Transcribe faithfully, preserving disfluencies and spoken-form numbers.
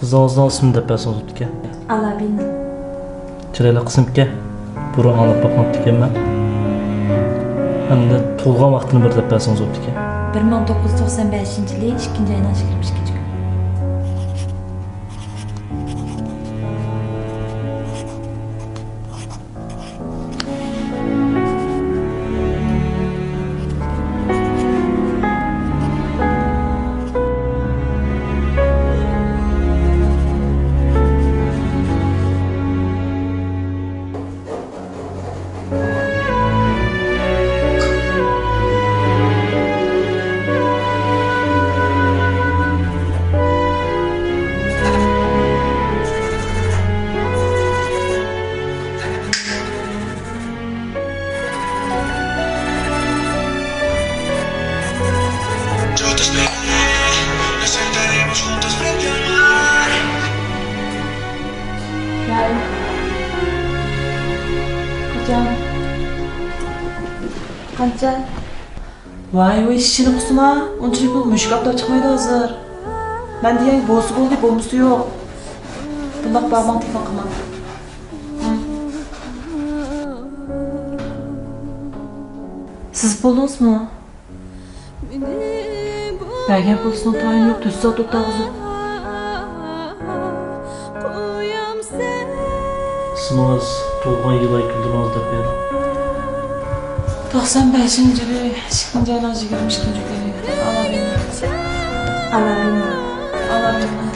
قىزىڭىزنىڭ ئىسمىنى دەپ بەرسىڭىز بوپتىكەن. ئالابىنا. چىرايلىق ئىسىمكەن. بۇرۇن ئاڭلاپ باقماپتىكەنمەن. ئەمدى تۇغۇلغان ۋاقتىنى بىر دەپ بەرسىڭىز بوپتىكەن. بىر مىڭ توققۇز يۈز توقسان بەشىنچى يىلى ئىككىنچى ئاينىڭ يىگىرمە ئىككىنچى كۈنى. قاچان؟ قانچە؟ ۋاي ۋاي، شېشىنى قۇسما، ئۇنچىلىك پۇل مۈشۈك ئاپتاپ چىقمايدۇ ھازىر. مەن دېگەن بولسا بولدى، بولمىسا يوق. بۇنداق بارماڭ، تېلېفون قىلماڭ. سىز بولدىڭىزمۇ؟ بەرگەن پۇلىسىنىڭ تايىنى يوق، تۆت سائەت ئولتۇرغۇزۇپ. ئىسمىڭىز، تۇغۇلغان يىل ئاي كۈنلىرىڭىزنى دەپ بېرىڭ. توقسان بەشىنچى يىلى ئىككىنچى ئاينىڭ يىگىرمە ئىككىنچى كۈنى. ئالابىنا. ئالابىنا. ئالابىنا.